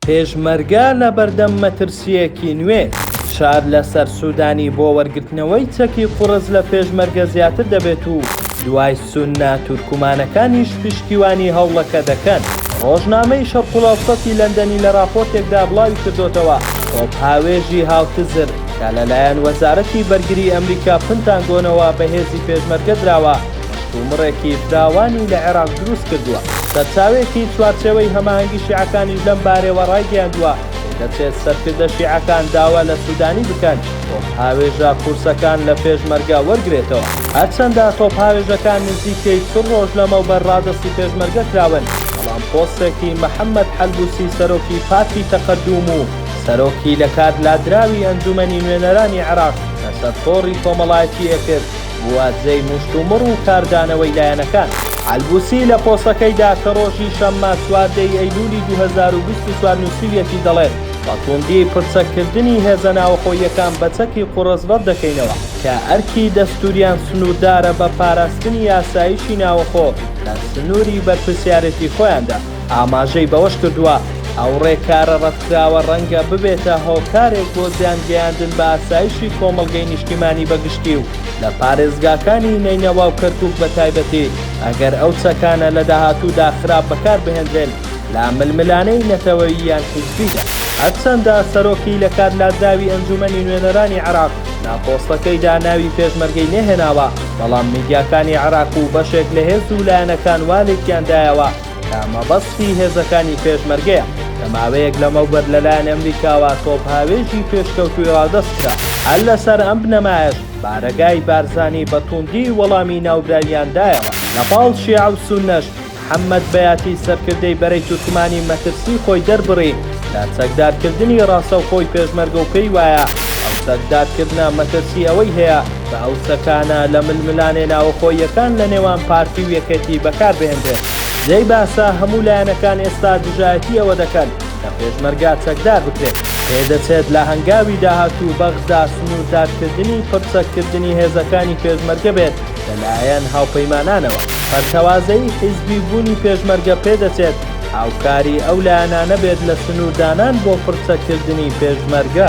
پێشمەرگە لەبەردەم مەترسییەکی نوێ، فشار لەسەر سودانی بۆ وەرگرتنەوەی چەکی قوڕس لە پێشمەرگە زیاتر دەبێت و دوای سوننە تورکمانەکانیش پشتیوانی هەوڵەکە دەکەن. ڕۆژنامەی شەرقولئەوسەتی لەندەنی لە ڕاپۆرتێکدا بڵاویکردۆتەوە، تۆپهاوێژی هاوتزر کە لەلایەن وەزارەتی بەرگری ئەمریکا پنتانگۆنەوە بە هێزی پێشمەرگە دراوە، مشتومڕێکی فراوانی لە عێراق دروست کردووە. سەرچاوەیەکی چوارچێوەی هەماهەنگی شیعەکانیش لەم بارەیەوە ڕایگەیاندووە، پێدەچێت سەرکردە شیعەکان داوا لە سودانی بکەن تۆپهاوێژە قورسەکان لە پێشمەرگە وەرگرێتەوە. هەرچەندە تۆپهاوێژەکان نزیکەی 40 ڕۆژ لەمەوبەر ڕادەستی پێشمەرگە کراون، بەڵام پۆستێکی محەمەد حەلبوسی سەرۆکی پارتی تەقەدوم و سەرۆکی لەکار لادراوی ئەنجومەنی نوێنەرانی عێراق لەسەر تۆڕی کۆمەڵایەتی ئێکس بووە جێی مشتومڕ و کاردانەوەی لایەنەکان. حەلبوسی لە پۆستەکەیدا کە ڕۆژی شەممە 14 ی ئەیلولی 2024 نووسیویەتی دەڵێت، بە توندی پڕچەککردنی هێزە ناوەخۆییەکان بە چەکی قوڕس ڕەت دەکەینەوە، کە ئەرکی دەستووریان سنووردارە بە پاراستنی ئاسایشی ناوەخۆ لە سنووری بەرپرسیارێتی خۆیاندا. ئاماژەی بەوەشکردووە، ئەو ڕێکارە ڕەتکراوە ڕەنگە ببێتە هۆکارێک بۆ زیانگەیاندن بە ئاسایشی کۆمەڵگەی نیشتیمانی بە گشتی و لە پارێزگاکانی نەینەوا و کەرکوک بە تایبەتی ئەگەر ئەو چەکانە لە داهاتوودا خراپ بەکاربهێندرێن لە ململانێی نەتەوەیی یان حیزبیدا. هەرچەندە سەرۆکی لەکارلادراوی ئەنجومەنی نوێنەرانی عێراق لە پۆستەکەیدا ناوی پێشمەرگەی نەهێناوە، بەڵام میدیاکانی عێراق و بەشێک لە هێز و لایەنەکان وا لێکیاندایەوە کە مەبەستی هێزەکانی پێشمەرگەیە کە ماوەیەک لەمەوبەر لەلایەن ئەمریکاوە تۆپهاوێژی پێشکەوتووی ڕادەست کرا. هەر لەسەر ئەم بنەمایەش بارەگای بارزانی بە توندی وەڵامی ناوبراویان دایەوە. لەپاڵ شیعە و سوننەش، محەمەد بەیاتی سەرکردەی بەرەی تورکمانی مەترسی خۆی دەربڕی لە چەکدارکردنی ڕاستەوخۆی پێشمەرگە و پێی وایە ئەو چەکدارکردنە مەترسی ئەوەی هەیە بە ئەو چەکانە لە ململانێ ناوەخۆییەکان لە نێوان پارتی و یەکێتی بەکاربهێنرێت. جێی باسە هەموو لایەنەکان ئێستا دژایەتی ئەوە دەکەن کە پێشمەرگە چەکدار بکرێت. پێدەچێت لە هەنگاوی داهاتوو بەغدا سنووردارکردنی پڕچەککردنی هێزەکانی پێشمەرگە بێت لەلایەن هاوپەیمانانەوە. پەرتەوازەیی حیزبی بوونی پێشمەرگە پێدەچێت هاوکاری ئەو لایەنانە بێت لە سنووردانان بۆ پڕچەککردنی پێشمەرگە.